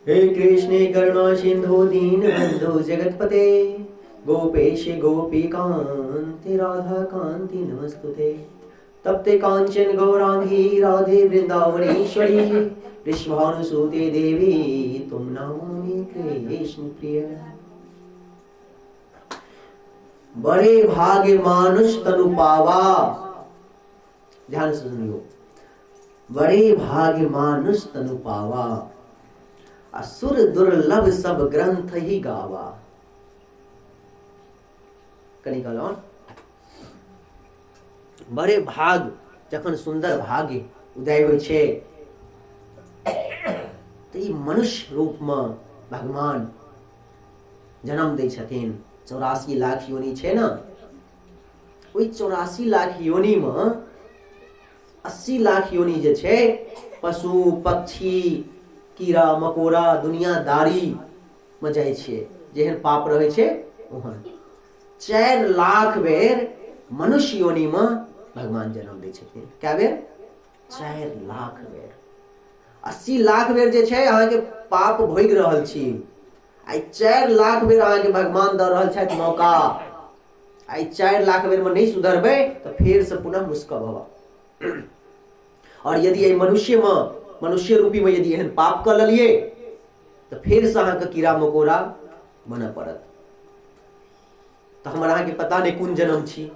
हे कृष्ण करुणा सिंधु दीन बंधु जगतपते, गोपेश गोपीकांति राधा कांति नमस्तुते। तप्ते कांचन गौरांगी राधे वृंदावनेश्वरी, वृषभानुसुते देवी तुम नमामि कृष्ण प्रिय। बड़े भाग्य मानुष तनु पावा। ध्यान से सुनियो, बड़े भाग्य मानुष तनु पावा, असुर दुर्लभ सब ग्रंथ ही गावा। कनी काल और बड़े भाग, जखन सुंदर भाग्य उदय होइ छै तऽ ई मनुष्य रूपमे भगवान जन्म दै छथिन। 84 लाख योनि छै ने, ओहि 84 लाख योनिमे 80 लाख योनि जे छै पशु पक्षी कीड़ा मकोड़ा दुनियादारीमे जाइ छै, जेहन पाप रहै छै ओहन। 4 लाख बेर मनुष्य योनिमे भगवान जन्म दै छथिन। कए बेर? 4 लाख बेर। 80 लाख बेर जे छै अहाँके पाप भोगि रहल छी, आइ 4 लाख बेर अहाँके भगवान दऽ रहल छथि मौका। आइ 4 लाख बेरमे नहि सुधरबै तऽ फेरसँ पुनः मुस्कब हवा। आओर यदि एहि मनुष्यमे, मनुष्य रूपीमे यदि एहन पाप कऽ लेलियै तऽ फेरसँ अहाँके कीड़ा मकोड़ा बनऽ पड़त। तऽ हमर अहाँके पता नहि कोन जन्म छी।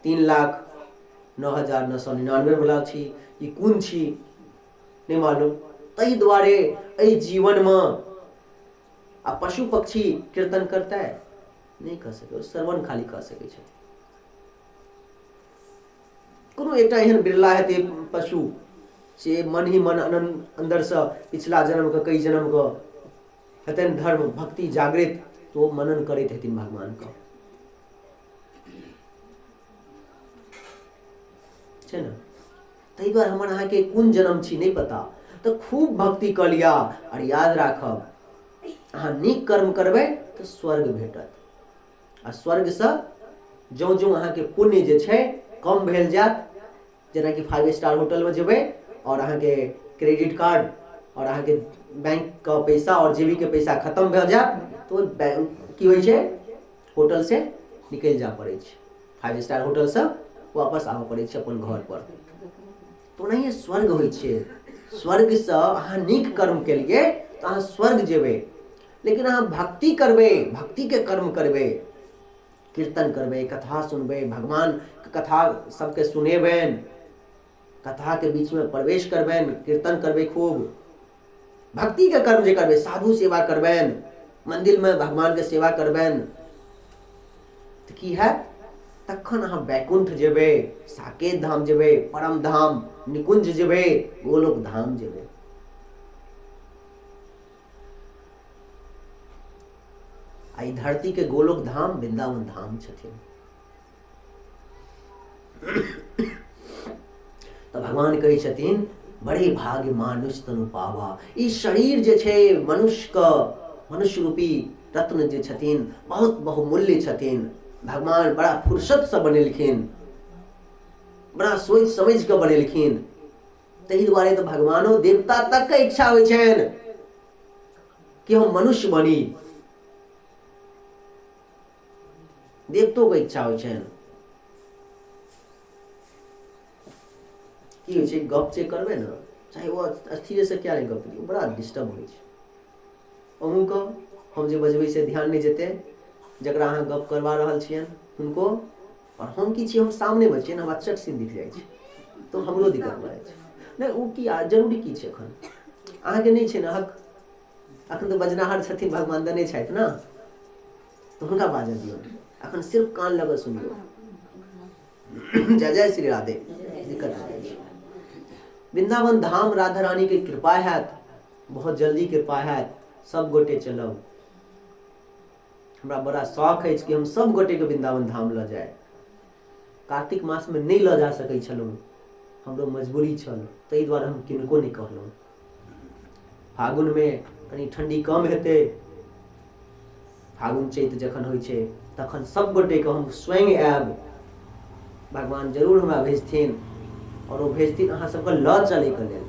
3,09,999 वाला छी ई कोन छी नहि मालूम। ताहि दुआरे एहि जीवनमे आ पशु पक्षी कीर्तन करतै नहि कऽ सकै, श्रवण खाली कऽ सकै छथि। कोनो एकटा एहन बिरला हेतै पशु से मन ही मन अन्दरसँ पिछला जन्मके कई जन्मके हेतनि धर्म भक्ति जागृत, तऽ ओ मनन करैत हेथिन भगवानके, छै ने। ताहि दुआरे हमर अहाँके कोन जन्म छी नहि पता, तऽ खूब भक्ति कऽ लिअ। आओर याद राखब, अहाँ नीक कर्म करबै तऽ स्वर्ग भेटत, आ स्वर्गसँ ज्यों ज्यों अहाँके पुण्य जे छै कम भेल जायत, जेनाकि 5 स्टार होटलमे जेबै आओर अहाँके क्रेडिट कार्ड आओर अहाँके बैंकके पैसा आओर जेबीके पैसा खतम भऽ जायत, तऽ ओ बैंक की होइ छै, होटलसँ निकलि जाय पड़ै छै, 5 स्टार होटलसँ वापस आबऽ पड़ै छै अपन घरपर। तऽ ओनाहिए स्वर्ग होइ छै। स्वर्गसँ अहाँ नीक कर्म केलियै तऽ अहाँ स्वर्ग जेबै, लेकिन अहाँ भक्ति करबै, भक्तिके कर्म करबै, कीर्तन करबै, कथा सुनबै, भगवानके कथा सबके सुनेबनि, कथाके बीचमे प्रवेश करबनि, कीर्तन करबै, खूब भक्तिके कर्म जे करबै, साधु सेवा करबनि, मन्दिरमे भगवानके सेवा करबनि, तऽ की हैत? तखन अहाँ वैकुण्ठ जेबै, साकेत धाम जेबै, परम धाम निकुञ्ज जेबै, गोलोक धाम जेबै। आ ई धरती के गोलोक धाम वृंदावन धाम छथिन। तऽ भगवान कहै छथिन बड़े भाग्य मानुष तनु पावा। ई शरीर जे छै मनुष्यके, मनुष्य रूपी रत्न जे छथिन बहुत बहुमूल्य छथिन। भगवान बड़ा फुर्सतसँ बनेलखिन, बड़ा सोचि समझि कऽ बनेलखिन। ताहि दुआरे तऽ भगवानो देवता तकके इच्छा होइ छनि कि हम मनुष्य बनी, देवतोके इच्छा होइ छनि। की होइ छै, गप जे करबै ने, चाहे ओ स्थिरेसँ किया नहि गप करियौ, बड़ा डिस्टर्ब होइ छै। अहूँके हम जे बजबै से ध्यान नहि जेतै जकरा अहाँ गप करबा रहल छियनि हुनको। आओर हम की छियै, हम सामनेमे छियै ने, हमरा चट सिन दिख जाइ छै तऽ हमरो दिक्कत भऽ जाइ छै। नहि ओ की जरूरी की छै, एखन अहाँके नहि छै ने हक, एखन तऽ बजनाहर छथिन भगवान देने छथि ने, तऽ हुनका बाजऽ दियौ, एखन सिर्फ कान लगा सुनियौ। जय जय श्री राधे। दिक्कत भऽ जाइ छै। वृंदावन धाम राधा रानी के कृपा हैत, बहुत जल्दी कृपा हैत, सब गोटे चलब। हमरा बड़ा शौक अछि कि हम सब गोटेके वृंदावन धाम लऽ जाय। कार्तिक मासमे नहि लऽ जा सकै छलहुँ, हमरो मजबूरी छल, ताहि दुआरे हम किनको नहि कहलहुँ। फागुनमे कनि ठण्डी कम हेतै, फागुन चैत जखन होइ छै तखन सब गोटेके हम स्वयं आयब, भगवान जरूर हमरा भेजथिन, आओर ओ भेजथिन अहाँ सबके लऽ चलैके लेल।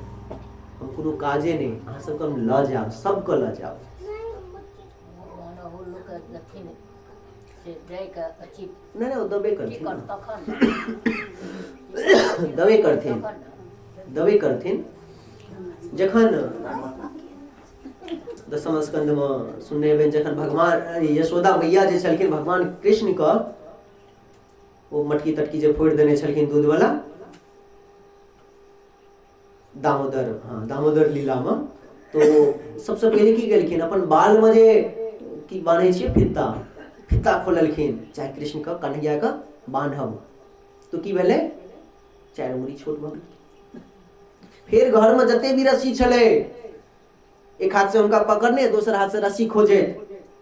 हम कोनो काजे नहि, अहाँ सबके हम लऽ जायब, सबके लऽ जायब। नहि नहि, ओ देबे करथिन, देबे करथिन, देबे करथिन। जखन दसम स्कंधमे सुनने हेबै, जखन भगवान यशोदा मैया जे छलखिन भगवान कृष्णके ओ मटकी तटकी जे फोड़ि देने छलखिन दूधवला दामोदर, हँ दामोदर लीलामे, तो सबसँ पहिले की केलखिन, अपन बालमे जे की बान्है छियै फित्ता, फित्ता खोललखिन चाहे कृष्णके कन्हैयाके बान्हब, तो की भेलै, चारि उंगली छोट भऽ गेल। फेर घरमे जते भी रस्सी छलै, एक हाथ से हुनका पकड़ने, दोसर हाथ से रस्सी खोजैत,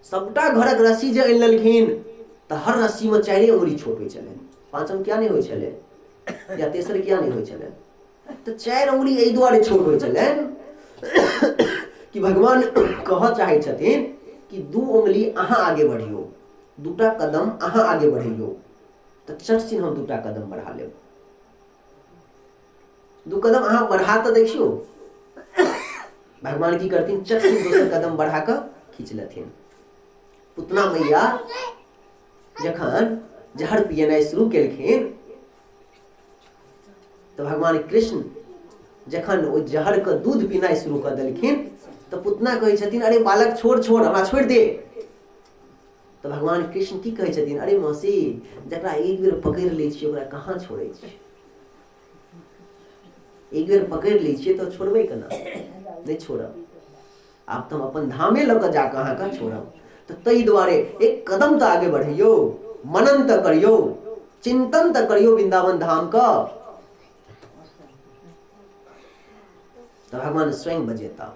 सबटा घरक रस्सी जे आनि लेलखिन तऽ हर रस्सीमे चारिए उंगली छोट होइ छलै, पाँचम किया नहि होइ छलै या तेसर किया नहि होइ छलै? तऽ चारि उंगली एहि दुआरे छोट होइ छलै कि भगवान कहऽ चाहै छथिन कि दू उंगली अहाँ आगे बढ़ियौ, दूटा कदम अहाँ आगे बढ़ैयौ, तऽ चट सिन हम दूटा कदम बढ़ा लेब। दू कदम अहाँ बढ़ा तऽ देखियौ, भगवान की करथिन, चट सिन दोसर कदम बढ़ा कऽ खींच लेथिन। पुतना मैया जखन जहर पियनाइ शुरू केलखिन तऽ भगवान कृष्ण जखन ओहि जहरके दूध पीनाइ शुरू कऽ देलखिन तऽ पुतना कहै छथिन, अरे बालक छोड़ छोड़, हमरा छोड़ि दे। तऽ भगवान कृष्ण की कहै छथिन, अरे मौसी, जकरा एक बेर पकड़ि लै छियै ओकरा कहाँ छोड़ै छियै, एक बेर पकड़ि लै छियै तऽ छोड़बै केना, नहि छोड़ब, आब तऽ हम अपन धामे लऽ कऽ जाकऽ अहाँके छोड़ब। तऽ ताहि दुआरे एक कदम तऽ आगे बढ़ैयौ, मनन तऽ करियौ, चिंतन तऽ करियौ वृंदावन धामके, तऽ भगवान स्वयं बजेता।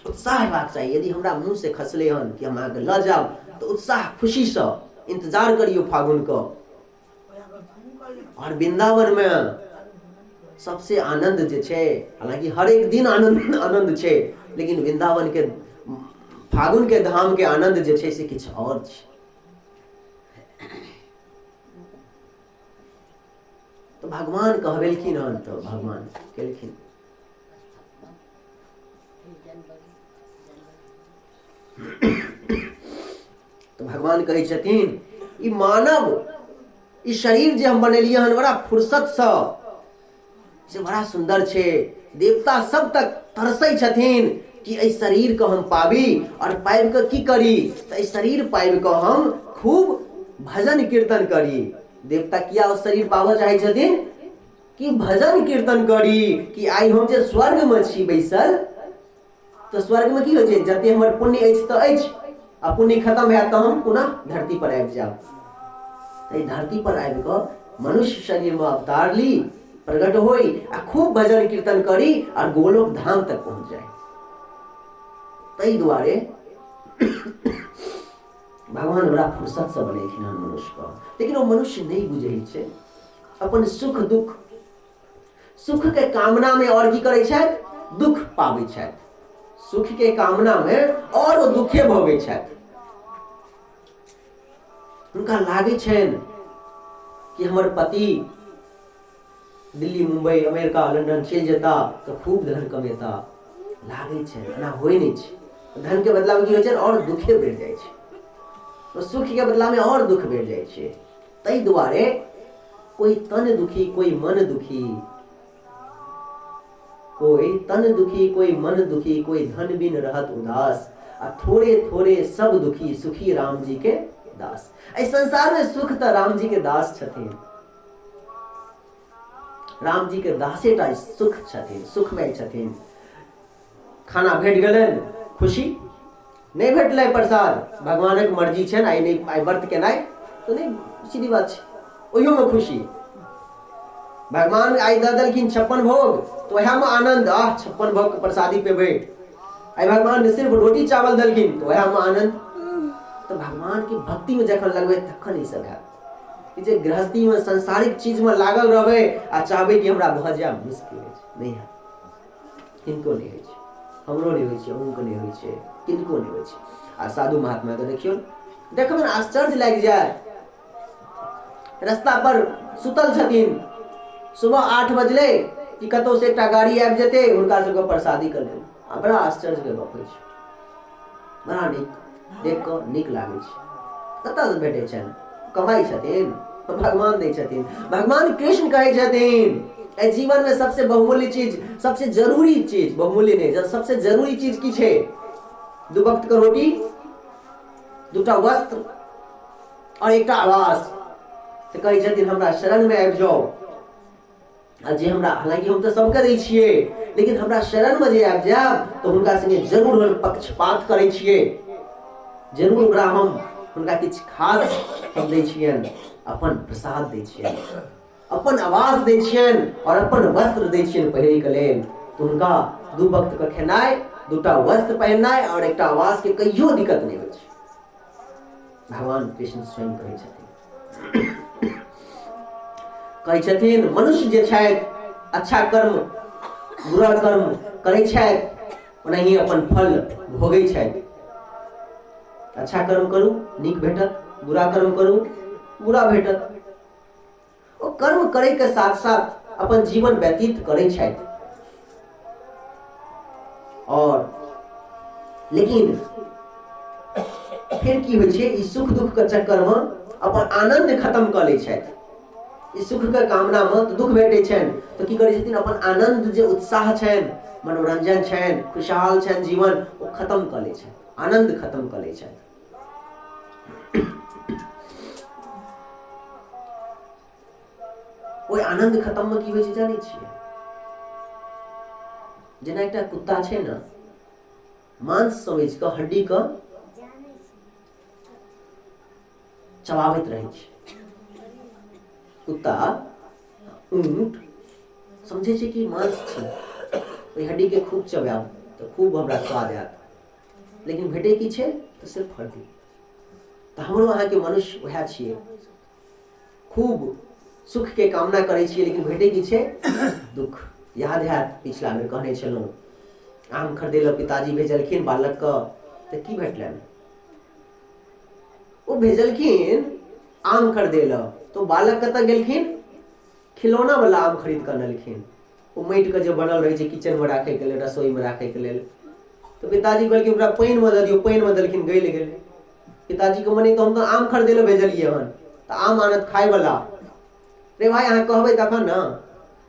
उत्साह हेबाक चाही, यदि हमरा मुँह से खसलै हन कि हम अहाँके लऽ जायब तऽ उत्साह खुशीसँ इंतजार करियौ फागुनके। आओर वृन्दावनमे सबसे आनन्द जे छै, हालाँकि हरेक दिन आनन्द आनन्द छै, लेकिन वृन्दावनके फागुनके धामके आनन्द जे छै से किछु आओर छै। तऽ भगवान कहबेलखिन हन तऽ भगवान केलखिन। तऽ भगवान कहै छथिन ई मानव ई शरीर जे हम बनेलियै हन बड़ा फुर्सतसँ, से बड़ा सुन्दर छै। देवता सब तक तरसै छथिन कि एहि शरीरके हम पाबी आओर पाबि कऽ की करी, तऽ एहि शरीर पाबि कऽ हम खूब भजन कीर्तन करी। देवता किया ओ शरीर पाबऽ चाहै छथिन कि भजन कीर्तन करी, कि आइ हम जे स्वर्गमे छी बैसल, तऽ स्वर्गमे की होइ छै, जते हमर पुण्य अछि तऽ अछि, आ पुण्य खतम हैत तऽ हम पुनः धरती पर आबि जायब। एहि धरती पर आबि कऽ मनुष्य शरीरमे अवतार ली, प्रकट होई आ खूब भजन कीर्तन करी आ गोलोक धाम तक पहुँच जाय। ताहि दुआरे भगवान बड़ा फुर्सतसँ बनेलखिन हन मनुष्यके, लेकिन ओ मनुष्य नहि बुझै छै। अपन सुख दुख, सुख के कामना में और की करै छथि, दुख पाबै छथि। सुख के कामना में और ओ दुखे भोगै छथि। हुनका लागै छनि कि हमर पति दिल्ली मुंबई अमेरिका लंदन चलि जेता तऽ खूब धन कमेता, लागै छनि। एना होइ नहि छै। धन के बदला में की होइ छै, और दुखे बढ़ि जाइ छै। ओ सुख के बदला में और दुख बढ़ि जाइ छै। ताहि दुआरे कोई तन दुखी कोई मन दुखी, कोई तन दुखी कोई मन दुखी, कोई धन बिन रहत उदास, आ थोड़े थोड़े सब दुखी सुखी राम जी के दास। एहि संसार में सुख तऽ राम जी के दास छथिन, राम जी के दासेटा सुख छथिन, सुखमय छथिन। खाना भेट गेलनि खुशी, नहि भेटलै प्रसाद, भगवानक मर्जी छनि आइ नहि, आइ व्रत केनाइ तऽ नहि, सीधी बात छै, ओहियोमे खुशी। भगवान आइ दऽ देलखिन 56 भोग तऽ ओएहमे आनन्द, आह 56 भोगके प्रसादी पेबै। आइ भगवान सिर्फ रोटी चावल देलखिन तऽ ओएहमे आनन्द। तऽ भगवानके भक्तिमे जखन लगबै तखन ई सब हैत। ई जे गृहस्थीमे सांसारिक चीजमे लागल रहबै आ चाहबै कि हमरा भऽ जाय, मुश्किल अछि, नहि हैत। किनको नहि होइ छै, हमरो नहि होइ छै, अहूँके नहि होइ छै, किनको नहि होइ छै। आ साधु महात्माके देखियौ, देखबै ने आश्चर्य लागि जायत। रास्ता पर सुतल छथिन, सुबह 8 बजलै, कि कतहुसँ एकटा गाड़ी आबि जेतै हुनका सबके प्रसादीके लेल। आ बड़ा आश्चर्यके गप होइ छै, बड़ा नीक देख कऽ नीक लागै छै। कतऽसँ भेटै छनि? कमाइ छथिन, भगवान दै छथिन। भगवान कृष्ण कहै छथिन एहि जीवनमे सबसे बहुमूल्य चीज, सबसे जरूरी चीज, बहुमूल्य नहि, सबसे जरूरी चीज की छै? दू वक्त के रोटी, दूटा वस्त्र और एकटा आवास। तऽ कहै छथिन हमरा शरणमे आबि जाउ, आ जे हमरा, हालांकि हम तऽ सबके दै छियै, लेकिन हमरा शरणमे जे आबि जायब तऽ हुनका सङ्गे जरूर हम पक्षपात करै छियै, जरूर ओकरा हम हुनका किछु खास हम दै छियनि, अपन प्रसाद दै छियनि, अपन आवाज दै छियनि और अपन वस्त्र दै छियनि पहिरैके लेल। तऽ हुनका दू वक्तके खेनाइ, दूटा वस्त्र पहिरनाइ और एकटा आवासके कहियो दिक्कत नहि होइ छै। भगवान कृष्ण स्वयं कहै छथिन, कहै छथिन मनुष्य जे छथि अच्छा कर्म बुरा कर्म करै छथि ओनाही अपन फल भोगै छथि। अच्छा कर्म करू नीक भेटत, बुरा कर्म करू बुरा भेटत। ओ कर्म करै के साथ साथ अपन जीवन व्यतीत करै छथि और लेकिन फिर की होइ छै, ई सुख दुख के चक्कर में अपन आनंद खत्म कऽ लै छथि। ई सुख के कामना में तऽ दुख भेटै छनि तऽ की करै छथिन, अपन आनंद जे उत्साह छनि, मनोरंजन छनि, खुशहाल छनि जीवन, ओ खत्म कऽ लै छथि, आनंद खत्म कऽ लै छथि। ओहि आनंद खत्म में की होइ छै जानै छियै? जेना एकटा कुत्ता छै ने, मांस समझ कऽ हड्डी कऽ चबाबैत रहै छै। कुत्ता ऊँट समझै छै कि मांस छै, ओहि हड्डीके खूब चबायब तऽ खूब हमरा स्वाद आयत, लेकिन भेटै की छै तऽ सिर्फ हड्डी। तऽ हमरो अहाँके मनुष्य उएह छियै, खूब सुखके कामना करै छियै लेकिन भेटै की छै दुख। याद हैत पिछला बेर कहने छलहुँ, आम खरीदै लए पिताजी भेजलखिन बालकके, तऽ की भेटलनि? ओ भेजलखिन आम खरीदै लए, तऽ बालक कतऽ गेलखिन? खिलौना वाला आम खरीद कऽ अनलखिन, ओ माटिके जे बनल रहै छै किचनमे राखैके लेल, रसोईमे राखैके लेल। तऽ पिताजी कहलखिन ओकरा पानिमे दऽ दियौ, पानिमे देलखिन, गलि गेलै। पिताजीके मने तऽ हम तऽ आम खरीदै लए भेजलियै हन, तऽ आम आनत खायवला। रे भाय अहाँ कहबै तखन ने।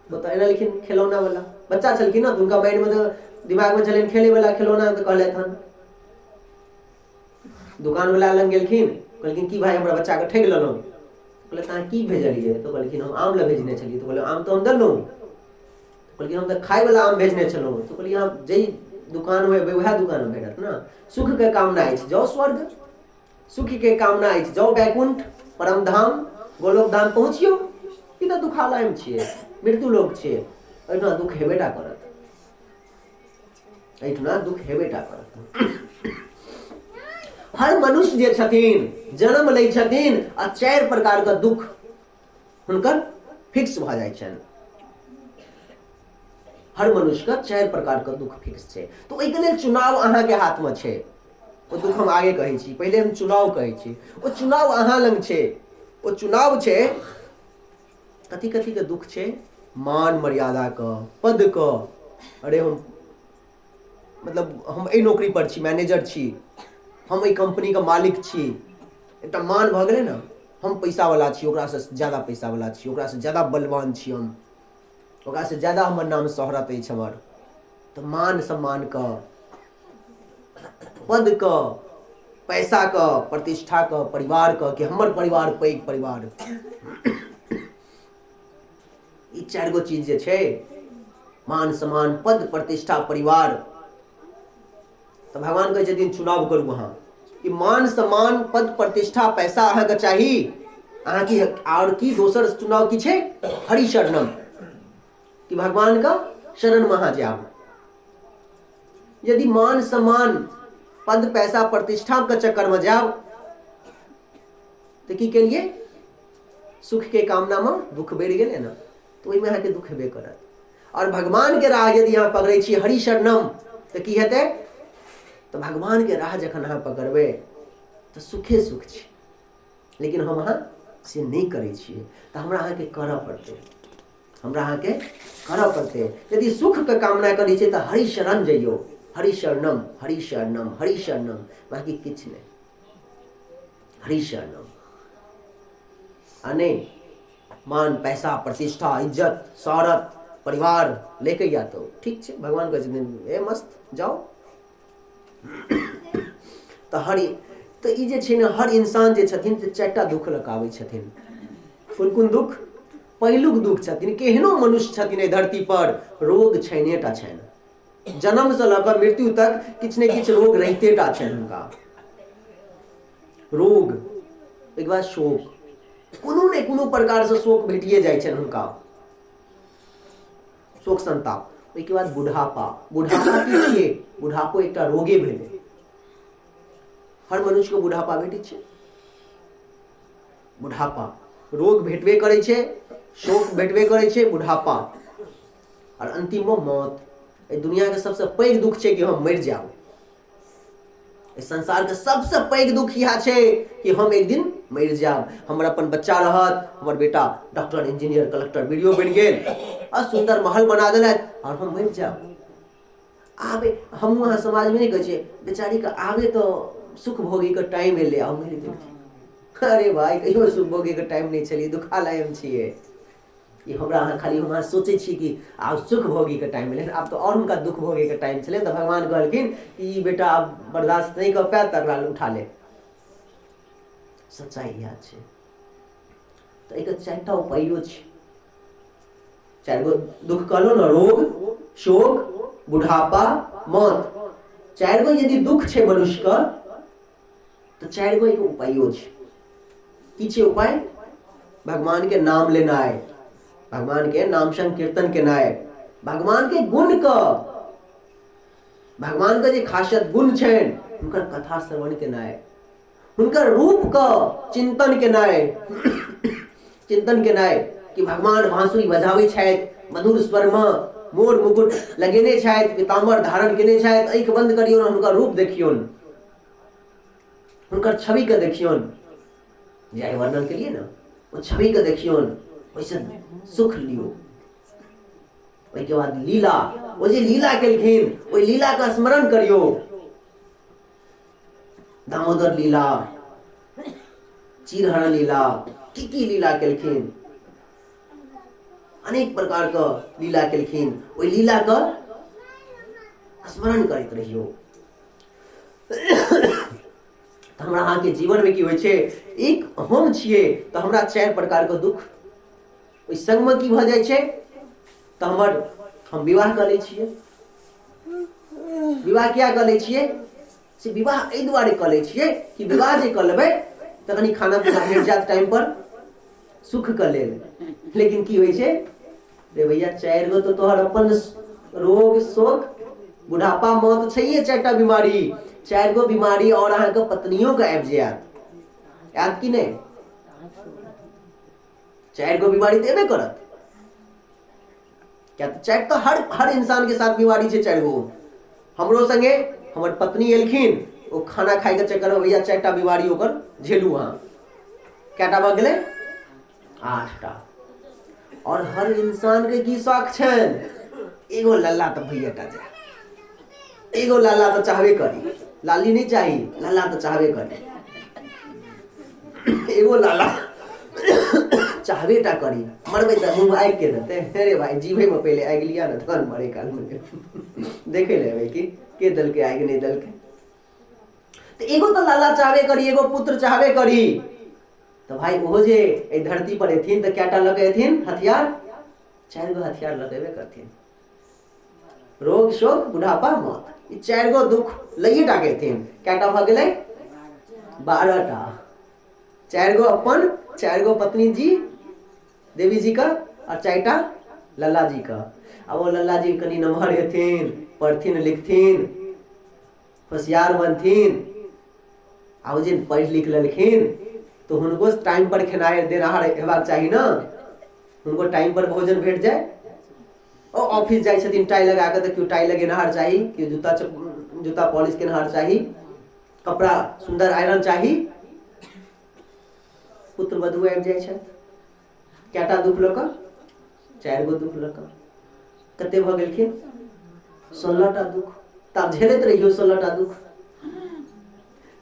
ओ तऽ अनलखिन खेलौनावला, बच्चा छलखिन ने तऽ हुनका माइंडमे तऽ दिमागमे छलनि खेलैवला खेलौना, तऽ कहलथि हन। दोकानवला लग गेलखिन, कहलखिन की भाय हमरा बच्चाके ठकि लेलहुँ। कहलक अहाँ की भेजलियै? तऽ कहलखिन हम आम लए भेजने छलियै। तऽ कहलक आम तऽ हम देलहुँ। कहलखिन हम तऽ खायवला आम भेजने छलहुँ। तऽ कहलियै अहाँ जाहि दोकानमे एबै उएह दोकानमे भेटत ने। सुखके कामना अछि जाउ स्वर्ग, सुखके कामना अछि जाउ वैकुण्ठ परम धाम गोलोक धाम पहुँचियौ। ई तऽ दुखालयमे छियै, मृत्यु लोक छियै, एहिठुना दुख हेबे टा करत, एहिठुना दुख हेबे टा करत। हर मनुष्य जे छथिन जन्म लै छथिन आ चारि प्रकारके दुख हुनकर फिक्स भऽ जाइ छनि। हर मनुष्यके चारि प्रकारके दुख फिक्स छै, तऽ ओहिके लेल चुनाव अहाँके हाथमे छै। ओ दुख हम आगे कहै छी, पहिले हम चुनाव कहै छी। ओ चुनाव अहाँ लग छै, ओ चुनाव छै कथी कथीके दुख छै? मान मर्यादाके, पदके। अरे हम मतलब हम एहि नौकरी पर छी, मैनेजर छी, हम एहि कम्पनीके मालिक छी, एकटा मान भऽ गेलै ने। हम पैसावला छी, ओकरासँ ज्यादा पैसावला छी, ओकरासँ ज्यादा बलवान छी हम, ओकरासँ ज्यादा हमर नाम शोहरत अछि हमर। तऽ मान सम्मानके, पदके, पैसाके, प्रतिष्ठाके, परिवारके, कि हमर परिवार पैघ परिवार। ई चारि गो चीज जे छै, मान सम्मान, पद, प्रतिष्ठा, परिवार। तऽ भगवान कहै छथिन चुनाव करू अहाँ। ई मान सम्मान, पद, प्रतिष्ठा, पैसा अहाँके चाही अहाँके, आओर की दोसर चुनाव की छै? हरि शरणम, कि भगवान का शरण में अहाँ जायब। यदि मान सम्मान, पद, पैसा, प्रतिष्ठा के चक्कर में जायब तऽ की केलिए? सुख के कामना में दुख बढ़ि गेलै ने, तऽ ओहिमे अहाँके दुख हेबे करत। आओर भगवान के राह यदि अहाँ पकड़ै छी हरि शरणम, तऽ की हेतै? तऽ भगवान के राह जखन अहाँ पकड़बै तऽ सुखे सुख छै। लेकिन हम अहाँ से नहि करै छियै, तऽ हमरा अहाँके करऽ पड़तै। हमरा अहाँके करऽ पड़तै। यदि सुखके कामना करै छियै तऽ हरि शरण जइयौ, हरि शरणम, हरि शरणम, हरि शरणम, बाँकी किछु नहि, हरि शरणम। आ नहि मान, पैसा, प्रतिष्ठा, इज्जत, शौहरत, परिवार लेके या तऽ ठीक छै, भगवान कहै छथिन ए मस्त जाउ। तऽ हरि तऽ ई जे छै ने, हर इंसान जे छथिन से 4टा दुःख लऽ कऽ आबै छथिन। कोन कोन दुःख? पहिलुक दुःख छथिन, केहनो मनुष्य छथिन एहि धरती पर, रोग छैने टा छनि, जन्मसँ लऽ कऽ मृत्यु तक किछु ने किछु रोग रहिते टा छनि हुनका। रोग, ओहिके बाद शोक, कोनो ने कोनो प्रकारसँ शोक भेटिए जाइ छनि हुनका, शोक संताप। ओहिके बाद बुढ़ापा। बुढ़ापा की छियै? बुढ़ापो एकटा रोगे भेलै। हर मनुष्यके बुढ़ापा भेटै छै। बुढ़ापा रोग भेटबे करै छै, शोक भेटबे करै छै, बुढ़ापा, आओर अन्तिममे मौत। एहि दुनिआके सबसँ पैघ दुःख छै कि हम मरि जायब। एहि संसारके सबसँ पैघ दुःख इएह छै कि हम एक दिन मरि जायब। हमर अपन बच्चा रहत, हमर बेटा doctor, engineer, collector, B D O बनि गेल आ सुन्दर महल बना देलथि आओर हम मरि जायब। आबे हमहूँ अहाँ समाजमे नहि कहै छियै बेचारीके आबे तऽ सुख भोगैके टाइम एलै आ मरि गेलखिन। अरे भाई, कहियो सुख भोगैके टाइम नहि छलै, दुखालयमे छियै। ई हमरा अहाँ खाली हम अहाँ सोचै छी कि आब सुख भोगैके टाइम एलै, आब तऽ आओर हुनका दुख भोगैके टाइम छलै। तऽ भगवान कहलखिन कि ई बेटा आब बर्दाश्त नहि कऽ पायत, तकरा उठा ले। सच्चाइ इएह छै। तऽ एकर 4टा उपायो छै। 4 गो दुख कहलहुँ ने, रोग, शोक, बुढ़ापा, मौत। 4 गो यदि दुख छै मनुष्यके तऽ 4 गो एकर उपायो छै। की छै उपाय? भगवान के नाम लेनाइ, भगवान के नाम संकीर्तन केनाइ, भगवान के गुण के, भगवान के जे खासियत गुण छनि हुनकर कथा श्रवण केनाइ, हुनकर रूप के चिंतन केनाइ, चिंतन केनाइ कि भगवान बांसुरी बजाबै छथि मधुर स्वर में, मोर मुकुट लगेने छथि, पीताम्बर धारण केने छथि, आँखि बंद करियौन हुनकर रूप देखियौन, हुनकर छवि के देखियौन, जे आइ वर्णन केलियै ने ओ छवि के देखियौन, ओहिसँ सुख लियौ। ओहिके बाद लीला, ओ जे लीला केलखिन ओहि लीला के स्मरण करियौ, दामोदर लीला, चीरहरण लीला, की की लीला केलखिन, अनेक प्रकार के लीला केलखिन, ओहि लीला के स्मरण करैत रहियौ। तऽ हमरा अहाँके जीवनमे की होइ छै, एक हम छियै तऽ हमरा 4 प्रकारके दुख, ओहि संगमे की भऽ जाइ छै तऽ हम विवाह कऽ लै छियै। विवाह किया कऽ लै छियै? से विवाह एहि दुआरे कऽ लै छियै कि विवाह जे कऽ लेबै तऽ कनि खाना पीना भेट जायत टाइम पर, सुखके लेल। लेकिन की होइ छै रे भैया, 4 गो तऽ तोहर अपन रोग, शोक, बुढ़ापा, मौत छैहे, 4टा बीमारी, 4 गो बीमारी और अहाँके पत्नियों के आबि जायत, आयत कि नहि? 4 गो बीमारी तऽ एबे करत। किया तऽ 4 तऽ हर इंसान के साथ बीमारी छै 4 गो। हमरो संगे हमर पत्नी एलखिन, ओ खाना खाइके चक्करमे भैया 4टा बीमारी ओकर झेलू अहाँ। कएटा भऽ गेलै? 8टा। और हर इंसान के की शौक छनि? एगो लल्ला तऽ भैया टा जाय, एगो लल्ला तऽ चाहबे करी, लाली नहि चाही, लल्ला तऽ चाहबे करी, एगो लाला चाहबे टा करी। मरबै तऽ मुँह आगि के देतै? अरे भाई, जीवैमे पहिले आगि लिअ ने, तहन मरै कालमे देखे लेबै कि के देलकै आगि, नहि देलकै। तऽ एगो तऽ लाला चाहबे करी, एगो पुत्र चाहबे करी। तऽ भाई ओहो जे एहि धरती पर एथिन तऽ कएटा लऽ कऽ एथिन हथियार? 4 गो हथियार लऽ कऽ एबे करथिन, रोग, शोक, बुढ़ापा, मौत, ई 4 गो दुख लैए टा के एथिन। कएटा भऽ गेलै? 12टा। 4 गो अपन, 4 गो पत्नी जी देवी जी का और 4टा लल्ला जी का। आब ओ लल्ला जी कनि नमहर हेथिन, पढ़थिन लिखथिन, होशियार बनथिन, आ ओ जे पढ़ि लिख लेलखिन तऽ हुनको टाइम पर खेनाइ देनहार हेबाक चाही ने, हुनको टाइम पर भोजन भेट जाय। ओ ऑफिस जाइ छथिन टाइ लगा कऽ तऽ केओ टाइ लगेनहार चाही, केओ जूता पॉलिश केनहार चाही, कपड़ा सुन्दर आयरन चाही। पुत्र वधू आबि जाइ छथि, कएटा दुख लऽ कऽ? चारि गो दुख लऽ कऽ कते भऽ गेलखिन? 16टा दुख। तऽ आब झेलैत रहियौ 16टा दुख।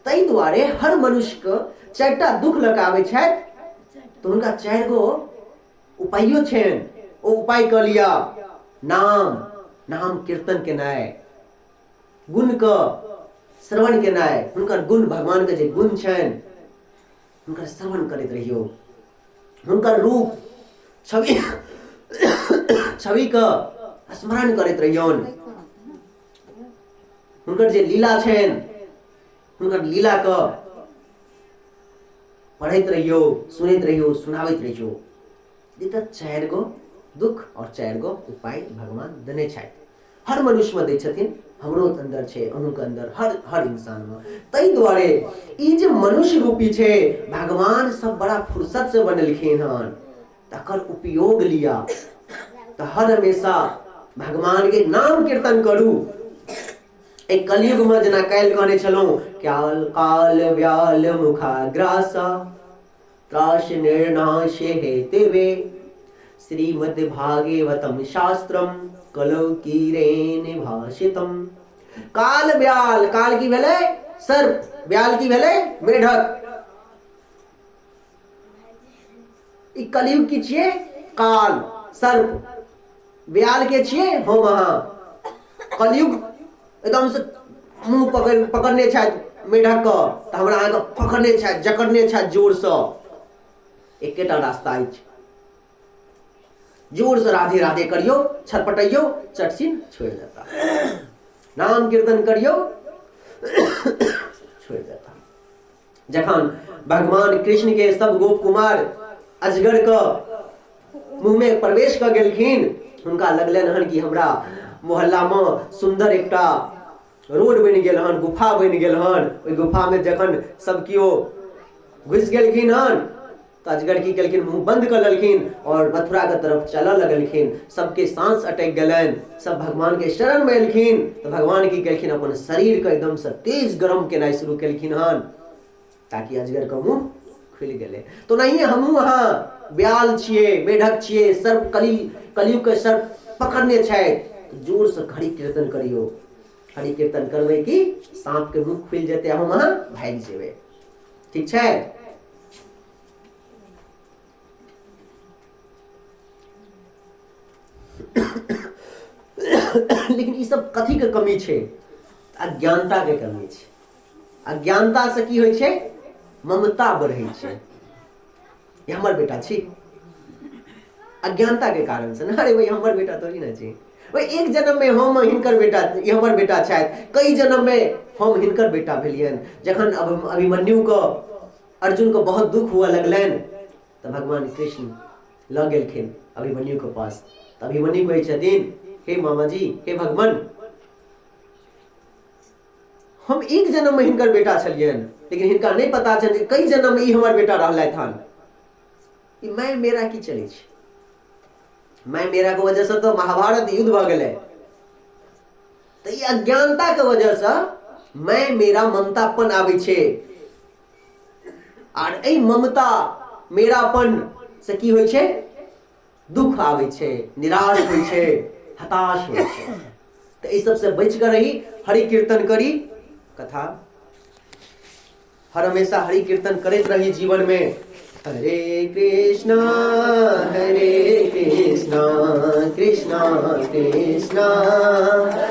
ताहि दुआरे हर मनुष्यके 4टा दुख लऽ कऽ आबै छथि तऽ हुनका 4 गो उपायो छनि। ओ उपाय कऽ लिअ, नाम नाम कीर्तन केनाइ, गुणके श्रवण केनाइ, हुनकर गुण भगवानके जे गुण छनि हुनकर श्रवण करैत रहियौ, हुनकर रूप छवि छविके स्मरण करैत रहियौन, हुनकर जे लीला छनि हुनकर लीलाके पढ़ैत रहियौ, सुनैत रहियौ, सुनाबैत रहियौ। ई तऽ 4 गो दुख और 4 गो उपाय भगवान देने छथि, हर मनुष्यमे दै छथिन, हमरो अन्दर छै, अहूँके अन्दर, हर हर इंसानमे। ताहि दुआरे ई जे मनुष्य रूपी छै भगवान सब बड़ा फुर्सत से बनेलखिन हन, तकर उपयोग लिअ। तऽ हर हमेशा भगवान के नाम कीर्तन करू। एक कलयुग में जेना काल्हि कहने छलहुँ, काल काल व्याल मुखाग्रास त्रास निर्नाश हेतवे श्रीमद् भागवतम शास्त्रम कलौ कीरेन भाषितम। काल व्याल, काल की भेलै सर्प, व्याल की भेलै मेढक। ई कलयुग की छियै? काल सर्प। व्याल के छियै हम अहाँ। कलयुग एकदम से मुँह पकड़ने छथि मेढक के, तऽ हमरा अहाँके पकड़ने छथि, जकड़ने छथि जोरसँ। एकेटा रास्ता अछि, जोरसँ राधे राधे करियौ, छटपटैयौ, चटसिन छोड़ि देता। नाम कीर्तन करियौ, छोड़ि देता। जखन भगवान कृष्ण के सब गोप कुमार अजगर के मुँह में प्रवेश कऽ गेलखिन, हुनका लगलनि हन कि हमरा मोहल्ला में सुंदर एकटा रोड बनि गेल हन, गुफा बनि गेल हन। ओहि गुफा में जखन सब केओ घुसि गेलखिन हन तऽ अजगर की केलखिन, मुँह बंद कऽ लेलखिन और मथुरा के तरफ चलऽ लगलखिन। सबके सांस अटकि गेलनि, सब भगवान के शरण में एलखिन। तऽ भगवान की केलखिन, अपन शरीर के एकदम से तेज गरम केनाइ शुरू केलखिन हन ताकि अजगर के मुँह खुलि गेलै। तो नहीं हमहूँ अहाँ ब्याल छियै, मेढक छियै, सर्प कलयुग के सर्प पकड़ने छथि। जोर से हरि कीर्तन करियौ। हरि कीर्तन करबै कि साँप के मुँह खुलि जेतै, हम अहाँ भागि जेबै। ठीक छै? लेकिन ई सब कथी के कमी छै? अज्ञानता के कमी छै। अज्ञानता से की होइ छै? ममता बढ़ै छै। ई हमर बेटा छी, अज्ञानता के कारण से ना। अरे भाई हमर बेटा थोड़ी ना छी, भाई एक जन्म में हम हिनकर बेटा, ई हमर बेटा छथि, कई जन्म में हम हिनकर बेटा भेलियनि। जखन अभिमन्यु के अर्जुन के बहुत दुख हुआ लगलनि तऽ भगवान कृष्ण लऽ गेलखिन अभिमन्यु के पास। तऽ अभिमन्यु कहै छथिन, हे मामाजी, हे भगवान, हम एक जन्म में हिनकर बेटा छलियनि, लेकिन हिनका नहि पता छनि जे कई जन्म में ई हमर बेटा रहलथि हन। ई मैं मेरा की चलै छै? मैं मेरा के वजह से तऽ महाभारत युद्ध भऽ गेलै। तऽ ई अज्ञानता के वजह से मैं मेरा ममतापन आबै छै, आर एहि ममता मेरापन से की होइ छै? दुख आबै छै, निराश होइ छै, हताश होइ छै। तऽ एहि सबसँ बचि कऽ रही, हरि कीर्तन करी, कथा हर हमेशा हरि कीर्तन करैत रही जीवन में। हरे कृष्णा हरे कृष्णा कृष्णा कृष्णा